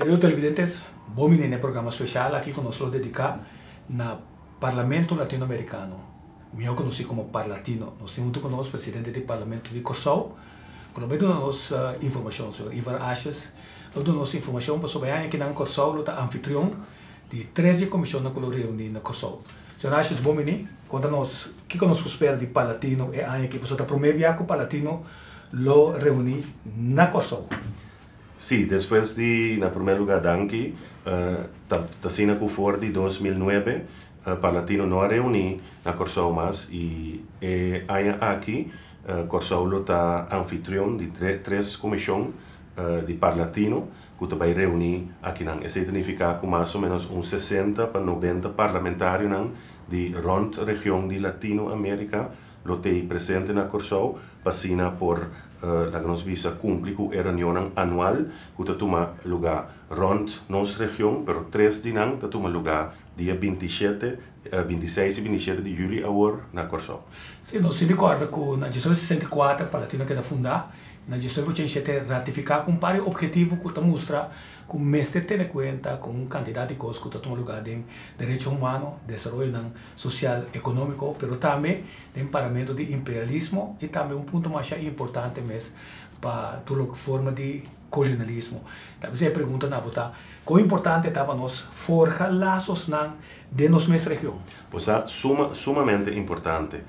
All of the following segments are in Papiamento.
Querido televidentes, bon bini na e programa special aki cu nos lo dedica na Parlamento Latinoamericano, miho conoci como Parlatino. Nos tin hunto cu nos presidente di Parlamento di Corsou, cu lo bay duna nos informacion, señor Ivar Asjes lo duna nos informacion pasobra e aña aki nan Corsou lo ta anfitrion di tres di e comisionnan cu lo reuni na Corsou. Señor Asjes, bon bini. Conta nos kico nos por spera di Parlatino e aña aki, pasobra ta prome bia cu Parlatino lo reuni na Corsou. Sí, despues di, na promé lugá danki, ta asina ku for di 2009 Parlatino no a reuní na Kòrsou mas i e aña aki Kòrsou lo ta anfitrion di tres komishon di Parlatino ku ta bai reuní akinan. Esei ta nifiká ku mas o ménos un 60 pa 90 parlamentarionan di rònt region di Latino Amérika lo t'ei presente na Kòrsou pa asina por, laga nos bisa, kumpli ku e reunionnan anual ku ta tuma lugá rònt nos region, pero tres di nan ta tuma lugá dia 27, 26 i 27 di yüli awor na Kòrsou. Sí, nos tin di kòrda ku na 1964 Parlatino a keda fundá, na 1987 ratifiká ku un par di ophetivo ku ta mustra ku mester tene kuenta ku un kantidat di kos ku ta tuma lugá den derecho humano, desaroyonan sosial, ekonómiko, pero tambe den paramentu di imperialismo i tambe un punto masha importante mes pa tur loke forma di kolonialismo. Ta bisa e pregunta na bo ta, kon importante ta pa nos forja lasosnan den nos mes region? Bo sa, suma, sumamente importante.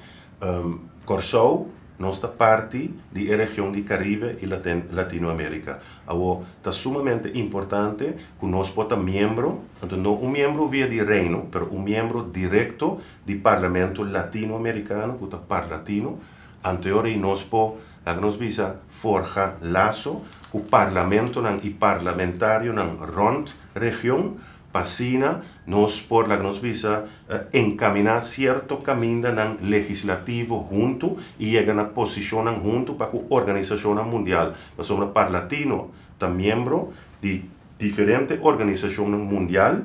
Kòrsou, nos ta parti di e region di Karibe i Latinoamérika. Awor, ta sumamente importante ku nos por ta miembro, anto no un miembro via di Reino, pero un miembro direkto di Parlamento Latinoamerikano ku ta Parlatino, anto e ora ei nos por, laga nos bisa, forja laso ku parlamentonan i parlamentarionan rònt region pa asina nos por, laga nos bisa, enkaminá sierto kamindanan legislativo huntu i yega na posishonnan huntu pa ku organisashonnan mundial, pasobra Parlatino ta miembro di diferente organisashonnan mundial,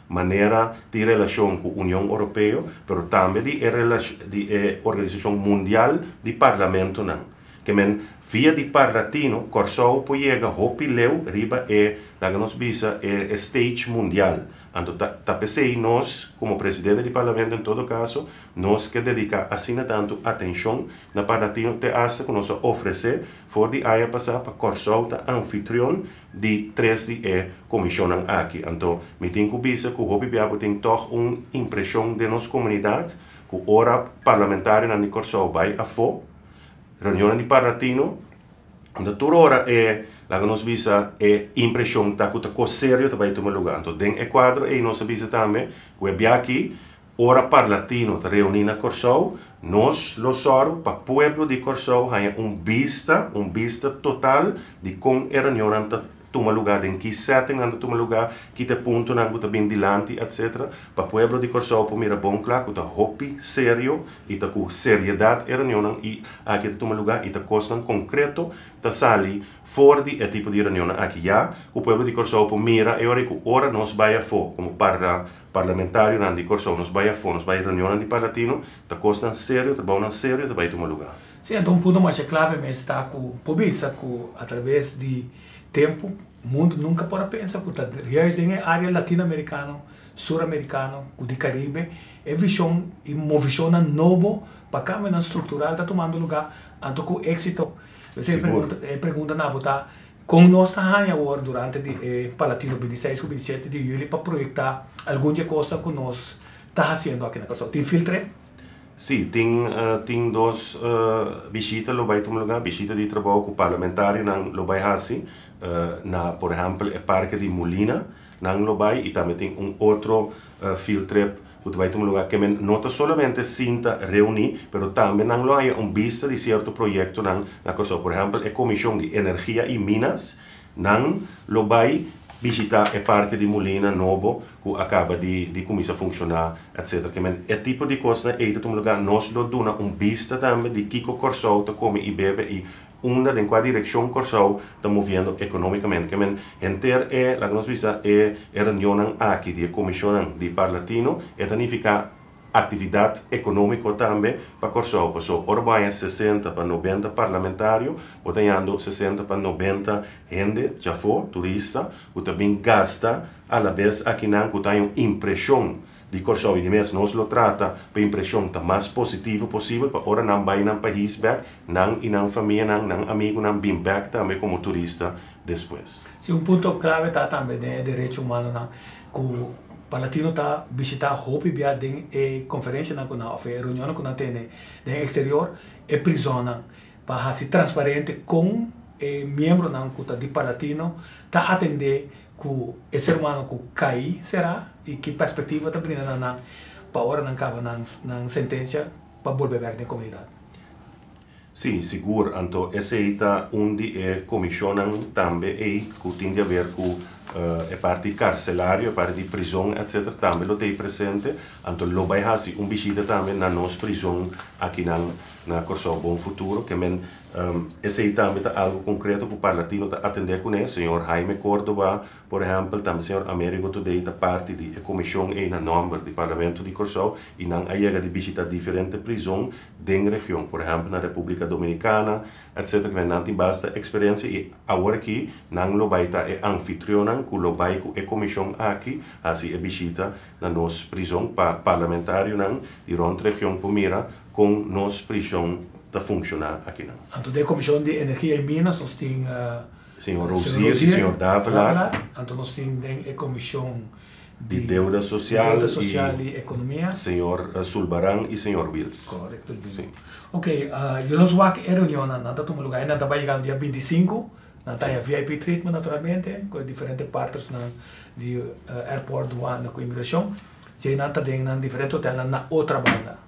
manera tin relashon ku Union Oropeo, pero tambe di e di e organisashon mundial di parlamentonan. Ke men, via di Parlatino, Kòrsou por yega hopi leu riba e, laga nos bisa, e stage mundial. Anto ta ta p'esei nos, komo presidente di parlamento en todo kaso, nos ke dediká asina tantu atenshon na Parlatino te asta ku nos a ofresé for di aña pasá pa Kòrsou ta anfitrion di tres di e komishonnan aki. Anto mi tin ku bisa ku hopi bia bo tin tòg un impreshon den nos komunidat ku ora parlamentarionan di Kòrsou bai afó, reunionnan di Parlatino, anto tur ora e, laga nos bisa, e impreshon ta ku ta kos serio ta bai tuma lugá. Anto den e kuadro ei nos a bisa tambe ku e bia aki ora Parlatino ta reuní na Kòrsou, nos lo sòru pa pueblo di Kòrsou haña un bista, un bista total di kon e reunionnan ta tuma lugá, den ki setting nan ta tuma lugá, ki ta e puntonan ku ta bin dilanti, etcetera, pa pueblo di Kòrsou por mira bon kla ku ta hopi serio i ta ku seriedat e reunionnan i aki ta tuma lugá i ta kosnan konkreto ta sali for di e tipo di reunionnan aki ya ku pueblo di Kòrsou por mira e ora i ku ora nos bai afó komo parla Parlamentarionan di Kòrsou, nos bai afó, nos bai reunionnan di Parlatino, ta kosnan serio, trabounan serio ta bai tuma lugá. Sí, anto un punto masha klave mes ta ku por bisa ku atraves di tempu mundu nunka por a pensa ku ta juist den e área latinoamerikano, suramerikano ku di Karibe e vishon i movishonnan nobo pa kambionan struktural ta tumando lugá anto ku éksito. P'esei e pregunta na bo ta, Kon nos ta haña awor durante di e Palatino 26 ku 27 di yüli pa proyektá algun di e kosnan ku nos ta hasiendo aki na Kòrsou? Tin field trip? Sí, tin tin dos bishita lo bai tuma lugá, bishita di trabou ku parlamentarionan lo bai hasi na por ehèmpel e parke di Mulina nan lo bai i tambe tin un otro field trip ku ta bai tuma lugá. Ke men no ta solamente sinta reuní, pero tambe nan lo haña un bista di sierto proyektonan na Kòrsou. Por ehèmpel, e Komishon di Energia i Minas, nan lo bai bishitá e parke di mulina nobo ku a kaba di di kuminsá funshoná, etsetera. Ke men e tipo di kosnan ei ta tuma lugá. Nos lo duna un bista tambe di kiko Kòrsou ta kome i bebe i unda, den kua direkshon Kòrsou ta moviendo ekonómikamente. Ke men henter e, laga nos bisa, e e reunionnan aki di e komishonnan di Parlatino, e ta nifiká Aktividat ekonómiko tambe pa Kòrsou, paso ora bo haña 60 pa 90 parlamentario, bo ta hañando 60 pa 90 hende djafó, turista, ku ta bin gasta alabes akinan ku ta haña un impreshon di Kòrsou i di mes nos lo trata pa impreshon ta mas positivo posibel pa ora nan bai nan pais bèk, nan i nan famianan, nan amigunan bin bèk tambe komo turista despues. Si un punto klave ta tambe den e derecho humanonan ku Parlatino ta bishitá hopi bia den e konferenshanan ku nan òf e reunionnan ku nan tene den eksterior, e prizònnan pa hasi transparente kon e miembronan ku ta di Parlatino ta atendé ku e ser humano ku kai será i ki perspektiva ta brinda na nan pa ora nan kaba nan nan sentensia pa bolbe bèk den komunidat. Sí, sigur. Anto esei ta un di e komishonnan tambe ei ku tin di haber ku e parti karselario, e parti di prizon etcetera tambe lo ta ei presente. Anto lo bai hasi un bishita tambe na nos prizon akinan na Kòrsou Bon Futuro. Ke men esei tambe ta algu konkreto ku Parlatino ta atendé kuné. Señor Jaime Cordoba Por ehèmpel, tambe señor Amerigo Today ta parti di e komishon ei na nòmber di Parlamento di Kòrsou i nan a yega di bishitá diferente prizon den region, por ehèmpel na Repúblika Dominikana, etcetera. Kimen nan tin basta eksperensia i awor aki nan lo bai ta e anfitrionnan ku lo bai ku e komishon aki hasi e bishita na nos prizon pa parlamentarionan di rònt region por mira kon nos prishon ta funshoná akinan. Anto den e komishon di Energia i Minas nos tin. Señor Rozier y señor Davelaar. Anto nos tin den e comision di Deuda Social y Economia. Señor Sulbaran y señor Wiels. Correcto. Sí. Ok, yo nos wak e reunionnan, nan ta tuma lugar, nan ta bai yega dia 25, nan ta haya VIP treatment naturalmente, cu e diferente partnersnan di airport, douane cu inmigracion, djey nan ta den nan diferente hotelnan na Otrabanda.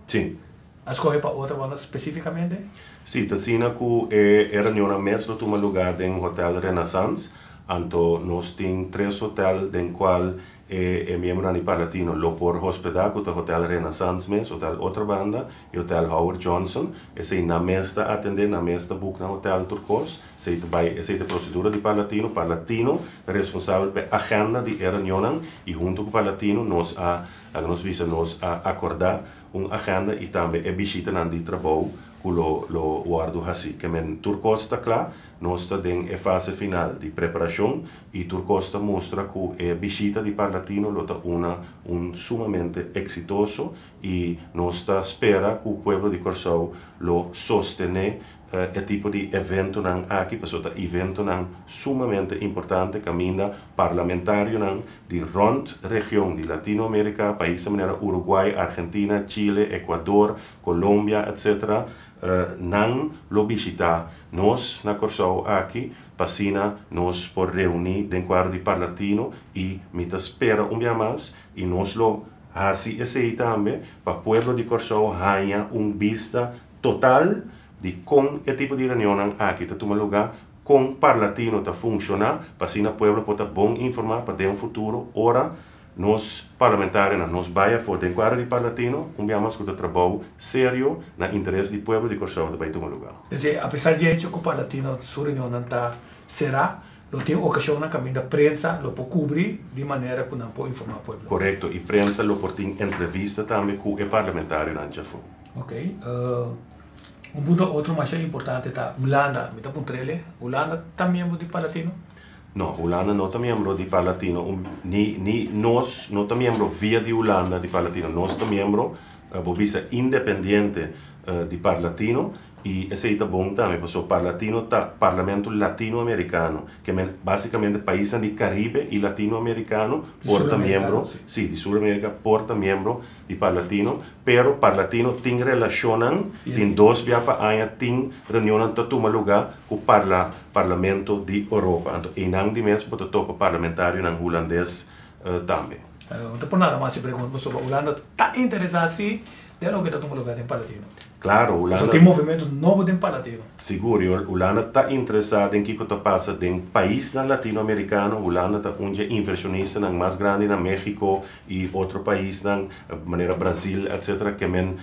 Sí. A skohe pa Otrabanda spesífikamente? Sí, ta asina ku e reunionnan mes lo tuma lugá den Hotel Renaissance. Anto nos tin tres hotel den kual e miembronan di Parlatino lo por hospedá, ku ta Hotel Renaissance mes, Hotel Otrabanda i Hotel Howard Johnson. Esei nan mes ta atendé, nan mes ta buk nan hotel tur kos. Esei ta bai, esei ta e prosedura di Parlatino. Parlatino ta responsabel pa e agenda di e reunionnan i huntu ku Parlatino nos a, laga nos bisa, nos a akordá Un agenda i tambe e bishitanan di trabou ku lo lo wòrdu hasí. Ke men tur kos ta kla, nos ta den e fase final di preparashon i tur kos ta mustra ku e bishita di Parlatino lo ta una un sumamente eksitoso i nos ta spera ku pueblo di Kòrsou lo sostené E tipo di eventonan aki pasobra ta eventonan sumamente importante kaminda parlamentarionan di rònt region di Latinoamerika, paisnan manera Uruguay, Argentina, Chile, Ecuador, Colombia etc. Nan lo bishita nos na Kòrsou aki pa asina nos por reuní den kuadro di Parlatino i mi ta spera un bia mas i nos lo hasi esei tambe pa pueblo di Kòrsou haña un bista Total di kon e tipo di reunionnan aki ta tuma lugá, kon Parlatino ta funshoná, pa asina pueblo por ta bon informá pa den un futuro ora nos parlamentarionan nos bai afó den kuadro di Parlatino, un bia mas ku ta trabou serio na interes di pueblo di Kòrsou ta bai tuma lugá. P'esei, apesar dje hecho ku Parlatino su reunionnan ta será, lo tin okashonnan kaminda prensa lo por kubri di manera ku nan por informá pueblo. Korekto, i prensa lo por tin entrevista tambe ku e parlamentarionan djafó. Ok, un punto otro masha importante ta Hulanda, mi ta puntr'el, Hulanda ta miembro di Parlatino? No, Hulanda no ta miembro di Parlatino, ni ni nos no ta miembro via di Hulanda di Parlatino, nos ta miembro, bo bisa independiente di Parlatino i esei ta bon tambe pasobra Parlatino ta Parlamento Latinoamericano, Ke men básicamente paisnan di Caribe i Latinoamericano por ta miembro, sí, di Suramerica por ta miembro di Parlatino, pero Parlatino tin relashonnan, tin dos bia pa aña tin reunionnan ta tuma lugá ku parla Parlamento di Oropa. Anto einan di mes bo ta topa parlamentarionan hulandes tambe. No ta por nada mas e pregunta pasobra Hulanda ta interesá si den loke ta tuma lugá den Parlatino. Claro, Hulanda. Pasobra tin movimentu nobo den Parlatino. Sigur, y Hulanda ta interesá den kiko ta pasa den paisnan latinoamericano. Hulanda ta un dje inversionistanan mas grandi na Mexico y otro paisnan manera Brazil etc. Ke men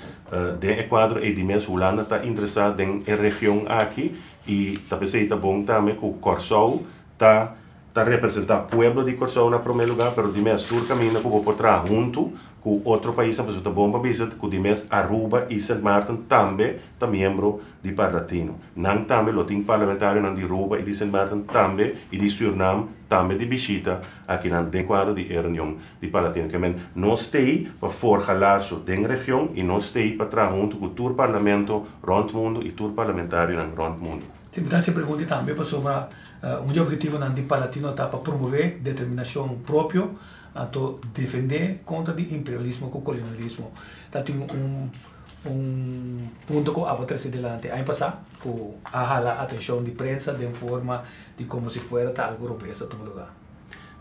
den e cuadro ey di mes Hulanda ta interesá den e region aki y ta p'esey ta bon tambe cu Kòrsou ta. Ta representá pueblo di Kòrsou na promé lugá, pero di mes tur kaminda ku bo por traha huntu ku otro paisnan, pasobra ta bon pa bisa ku di mes Aruba i Sint Maarten tambe ta miembro di Parlatino. Nan tambe lo tin parlamentarionan di Aruba i di Sint Maarten tambe i di Sürnam tambe di bishita akinan den kuadro di e reunion di Parlatino. Ke men nos t'ei pa forja laso den region i nos t'ei pa traha huntu ku tur parlamento rònt mundu i tur parlamentarionan rònt mundu. Si mi ta hasi e pregunta tambe pasobra un di e objetivonan di Parlatino ta pa promové determinashon propio anto defendé kontra di imperialismo ku kolonialismo. Ta tin un un punto ku abo trese dilanti aña pasá ku a hala atenshon di prensa den forma di komo si fuera ta algu robes a tuma lugá.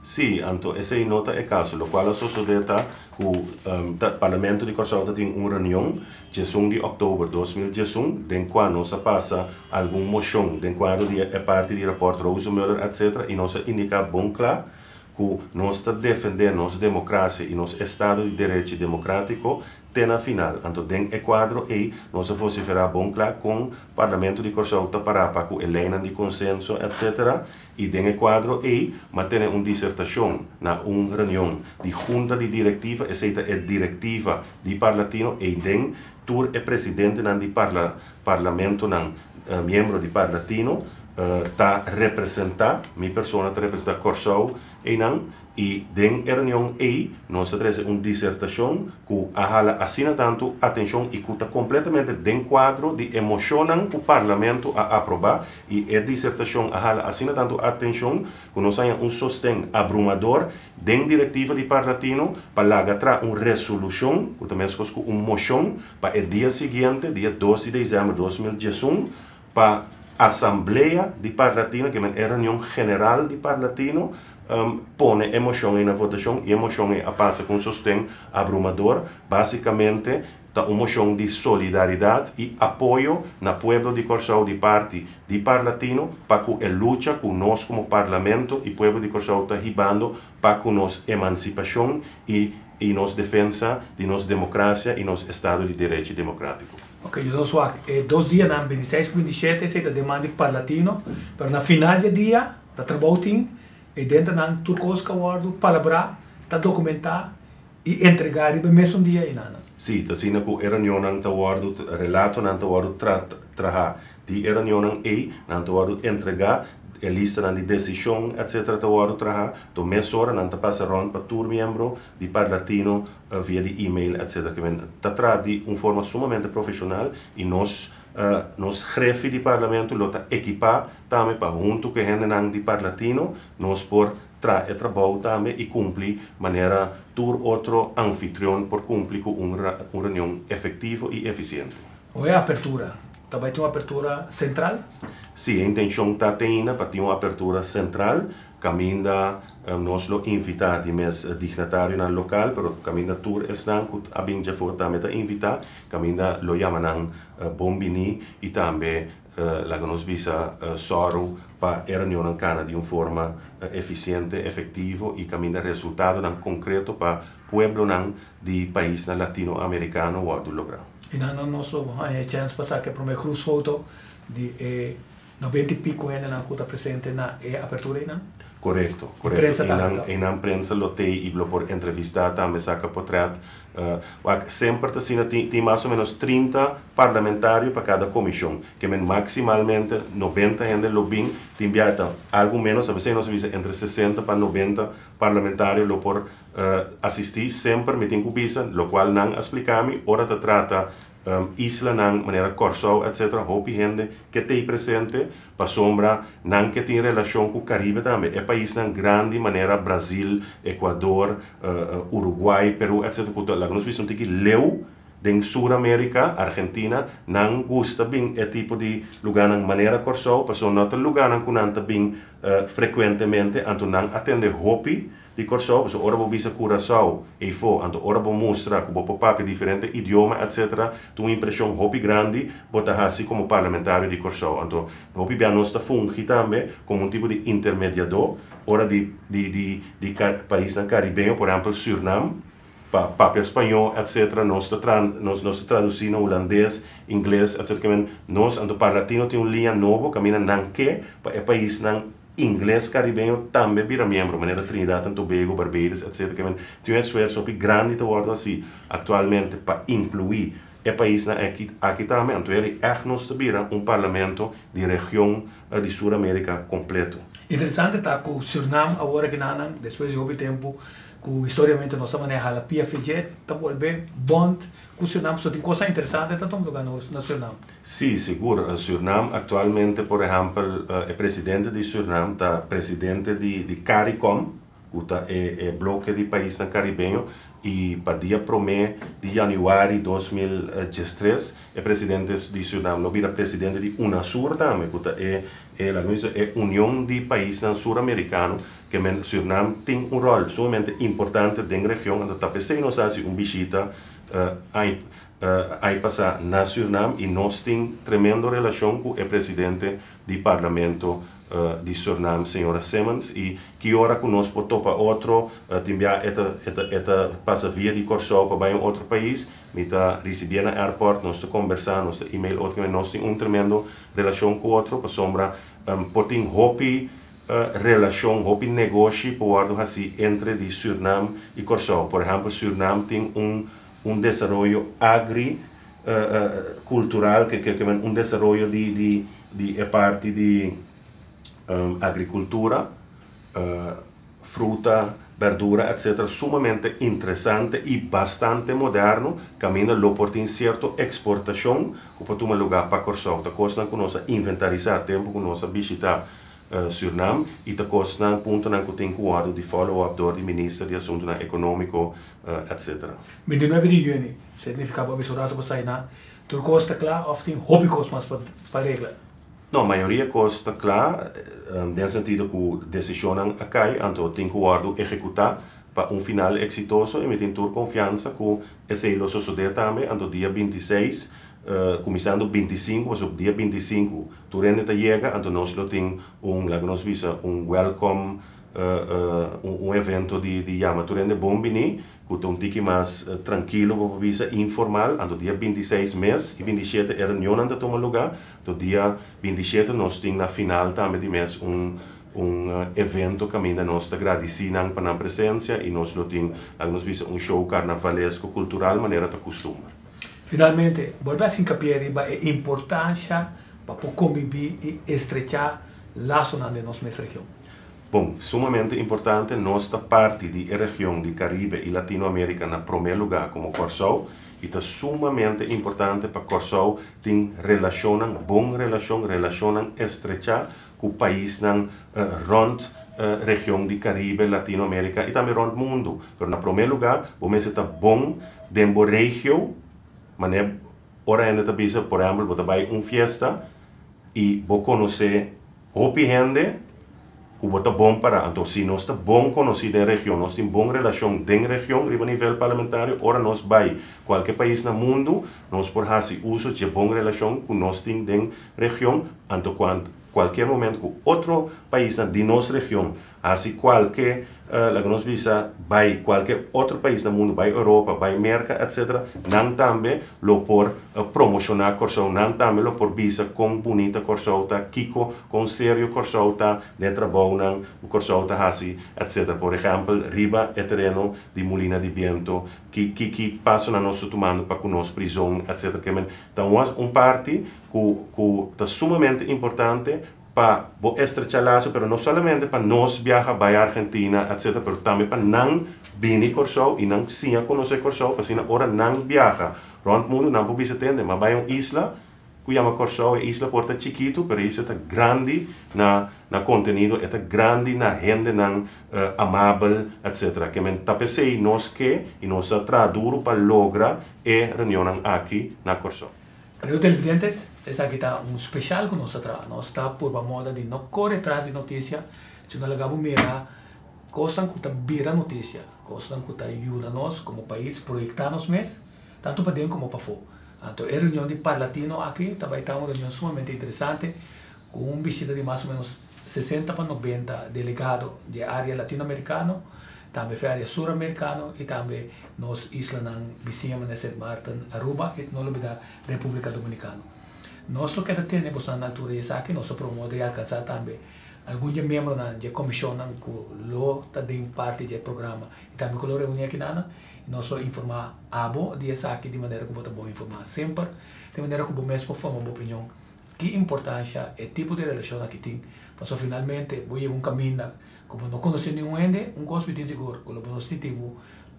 Sí, anto esei no ta e kaso. Lokual a sosodé ta ku ta Parlamento di Kòrsou ta tin un reunion 11 di òktober 2011 den kua nos a pasa algun moshon den kuadro di e parti di rapòrt Rosenmöller etcetera i nos a indiká bon kla ku nos ta defendé nos demokrasia i nos estado di derechi demokrátiko te na final. Anto den e kuadro ei nos a vosiferá bon kla kon Parlamento di Kòrsou ta pará pa ku e leinan di konsenso etcetera I den e kuadro ei m'a tene un disertashon na un reunion di Hunta di Direktiva, esei ta e direktiva di Parlatino, ei den tur e presidentenan di parla parlamentonan miembro di Parlatino ta representá, mi persona ta representá Kòrsou einan, I den e reunion ei nos a trese un disertashon ku a hala asina tantu atenshon i ku ta kompletamente den kuadro di e moshonnan ku Parlamento a aprobá i e disertashon a hala asina tantu atenshon ku nos haña un sosten abrumador den direktiva di Parlatino pa laga traha un resolushon ku ta meskos ku un moshon pa e dia siguiente, dia 2 di desèmber 2011, Pa asamblea di Parlatino, ke men e reunion general di Parlatino, pone e moshon ei na votashon i e moshon ei a pasa ku un sosten abrumador. Basikamente ta un moshon di solidaridat i apoyo na pueblo di Kòrsou di parti di Parlatino pa ku e lucha ku nos komo Parlamento i pueblo di Kòrsou ta hibando pa ku nos emansipashon i i nos defensa di nos demokrasia i nos estado di derechi demokratiko. Ok, yo nos wak e dos dianan, 26 ku 27, esei ta deman di Parlatino, pero na final di e dia ta trabou tin, e denternan tur kos ka wòrdu palabrá, ta dokumentá i entregá riba e mesun dia einanan. Sí, ta asina ku e reunionnan ta wòrdu, relatonan ta wòrdu trahá di e reunionnan ei, nan ta wòrdu entregá, e listanan di desishon etcetera ta wòrdu trahá, to mesora nan ta pasa rònt pa tur miembro di Parlatino via di email etcetera. Ke men ta traha di un forma sumamente profeshonal i nos nos grefi di Parlamento lo ta ekipá tambe pa huntu ku e hendenan di Parlatino nos por traha e trabou tambe i kumpli manera tur otro anfitrion por kumpli ku un un reunion efektivo i efisiente. O e apertura ta bai tin un apertura sentral? Sí, e intenshon ta te ainda pa tin un apertura sentral Kaminda nos lo invitá di mes dignatarionan lokal, pero kaminda tur esnan ku a bin djafor tambe ta invitá, kaminda lo yama nan bon biní i tambe laga nos bisa sòru pa e reunionnan kana di un forma efisiente, efektivo i kaminda resultadonan konkreto pa pueblonan di paisnan latinoamerikano wòrdu lográ. I nan nos lo haña e chèns pa saka e promé groepsfoto di e 90 i piko hendenan ku ta presente na e apertura einan? Korekto, E korekto. prensa tambe Einan, ta. einan prensa lo tei i lo por entrevistá tambe, saka potrèt. Wak, semper ta asina, tin, tin mas o ménos 30 parlamentario pa kada komishon. Ke men maksimalmente 90 hende lo bin, tin bia ta algu ménos, a besei nos a bisa entre 60 pa 90 parlamentario lo por asistí. Semper mi tin ku bisa, lokual nan a splika mi, ora ta trata Islanan manera Kòrsou etc. Hopi hende ke t'ei presente pasobra nan ke tin relashon ku Karibe tambe. E paisnan grandi manera Brazil, Ecuador, Uruguay, Peru etc. Ku ta laga nos bisa un tiki leu den Sur Amerika, Argentina, nan gusta bin e tipo di lugánan manera Kòrsou pasobra no ta lugánan ku nan ta bin frekuentemente anto nan a tende hopi Di Kòrsou, pasobra ora bo bisa Curaçao eifó, anto ora bo mustra ku bo por papia diferente idioma etcetera, ta un impreshon hopi grandi bo ta hasi komo parlamentario di Kòrsou. Anto hopi bia nos ta fungi tambe komo un tipo di intermediadó ora di di di di paisnan karibeño, por ehèmpel Sürnam, pa papia spañó etcetera, nos ta tra nos nos ta tradusí na hulandes, ingles etcetera. Nos anto Parlatino tin un liña nobo kaminda nan ke pa e paisnan. Ingles karibeño tambe bira miembro, manera Trinidad and Tobago, Barbados, etc. Ke men tin un esfuerso hopi grandi ta wòrdu hasi aktualmente pa inkluí e paisnan aki aki tambe, anto eri ègt nos ta bira un parlamento di region di Sur Amerika kompleto. Interesante ta ku Surnam awor aki nan, despues di hopi tempu ku historiamente nos a maneha la PFG, ta bolbe bond ku Surnam, so tin kosnan interesante ta tuma luga na Surnam. Sí, sigur. Surnam aktualmente, por ehèmpel, e presidente di Surnam ta presidente di di CARICOM, ku ta e e bloke di paisnan karibeño, i pa dia promé di yanüari 2013 e presidente di Surnam lo bira presidente di UNASUR tambe, ku ta e e laga mi bisa e union di paisnan suramerikano, ke men Surnam tin un ròl sumamente importante den region, anto ta p'esei nos a hasi un bishita aña aña pasá na Surnam i nos tin tremendo relashon ku e presidente di parlamento di Surnam, señora Simmons, i ki ora ku nos por topa otro, tin bia e ta e ta e ta pasa via di Kòrsou pa bai un otro pais, mi ta risibié na airport, nos ta kombersá, nos ta email otro, nos tin un tremendo relashon ku otro pasobra por tin hopi relashon, hopi negoshi por wòrdu hasí entre di Surnam i Kòrsou. Por ehèmpel, Surnam tin un un desaroyo agri kultural, ke ke men un desaroyo di di di e parti di agrikultura, fruta, berdura etc. Sumamente interesante i bastante moderno, kaminda lo por tin sierto eksportashon ku por tuma lugá pa Kòrsou. Ta kosnan ku nos a inventarisá tempu ku nos a bishitá Surnam i ta kosnan, puntonan ku tin ku wòrdu di follow up dor di Minister di Asuntunan Ekonómiko etc. 29 di yüni, signifiká bo a bisa un ratu pasá einan, tur kos ta kla òf tin hopi kos mas pa regla? No, mayoria kos ta kla, den sentido ku desishonnan a kai, anto tin ku wòrdu ehekutá pa un final eksitoso i mi tin tur konfiansa ku esei lo sosodé tambe, anto dia 26, kuminsando 25, pasobra dia 25 tur hende ta yega, anto nos lo tin un, laga nos bisa, un welcome, un evento di di yama tur hende bon bini, ku ta un tiki mas trankilo, bo por bisa, informal. Anto dia 26 mes i 27 e reunionnan ta tuma lugá, anto dia 27 nos tin na final tambe di mes un un evento kaminda nos ta gradisí nan pa nan presensia i nos lo tin, laga nos bisa, un show karnavalesko kultural manera ta kustumber. Finalmente, bolbe a hinkapié riba e importansha pa por kombibí i estrechá lasonan den nos mes region. Bon, sumamente importante, nos ta parti di e region di Karibe i Latinoamérika na promé lugá komo Kòrsou i ta sumamente importante pa Kòrsou tin relashonnan, bon relashon, relashonnan estrechá ku paisnan rònt region di Karibe, Latinoamérika i tambe rònt mundu. Pero na promé lugá bo mester ta bon den bo regio, manera ora hende ta bisa, por ehèmpel, bo ta bai un fiesta i bo konosé hopi hende ku bo ta bon para. Anto si nos ta bon konosí den region, nos tin bon relashon den region riba nivel parlamentario, ora nos bai kualke pais na mundu, nos por hasi uso dje bon relashon ku nos tin den region. Anto kualkier momento ku otro paisnan di nos region hasi kualke, laga nos bisa, bai kualke otro pais na mundu, bai Europa, bai Merka, etcetera, nan tambe lo por promoshoná Kòrsou, nan tambe lo por bisa kon bunita Kòrsou ta, kiko, kon serio Kòrsou ta den e trabounan ku Kòrsou ta hasi, etcetera. Por ehèmpel, riba e tereno di Mulina di Biento, ki ki ki pasonan nos ta tumando pa ku nos prizon, etcetera. Ke men ta un parti ku ku ta sumamente importante pa bo estrechá laso, pero no solamente pa nos biaha bai Argentina, etcetera, pero tambe pa nan bini Kòrsou i nan siña konosé Kòrsou, pa asina ora nan biaha rònt mundu nan por bisa tende, m'a bai un isla ku yama Kòrsou, e isla por ta chikitu, pero e isla ta grandi na na kontenido, e ta grandi na hendenan amabel, etcetera. Ke men ta p'esei nos ke i nos a traha duru pa logra e reunionnan aki na Kòrsou. Querido televidentes, esaki ta un special cu nos ta traha. Nos ta purba moda di no core tras di noticia, sino laga bo mira cosnan cu ta bira noticia, cosnan cu ta yuda nos como pais proyecta nos mes, tanto paden como pafo. Anto e reunion di Parlatino aki ta bay ta un reunion sumamente interesante, cu un bishita di mas o menos 60 pa 90 delegado di e area latinoamericano, tambe fe area suramericano y tambe nos islanan bisiña manera Sint Maarten, Aruba y no lubida Republica Dominicano. Nos lo keda tene bosnan na altura di esaki, nos ta promoda y alcansa tambe. Algun di e miembronan di e komishonnan ku lo ta den parti di e programa i tambe ku lo reuní akinan, i nos lo informá abo di esaki di manera ku bo ta bon informá semper, di manera ku bo mes por forma bo opinion ki importansha e tipo di relashon aki tin, pasobra finalmente bo yega un kaminda ku bo no konosé niun hende, un kos mi tin sigur ku lo bo no sinti bo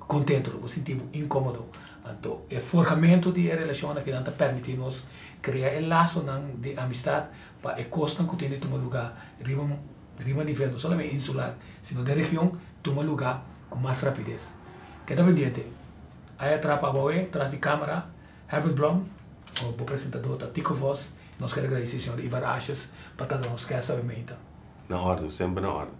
kontentu, lo bo sinti bo inkómodo. Anto e forhamentu di e relashon akinan ta permití nos krea e lasonan di amistat pa e kosnan ku tin di tuma lugá riba riba nivel no solamente insular sino den region tuma lugá ku mas rapides. Keda pendiente. Ai a trapa abou e tras di kamera Herbert Blom, bo presentador ta Tico Vos. Nos ker agradesé señor Ivar Asjes pa ta nos gèst awe meinta. Na òrdu, semper na òrdu.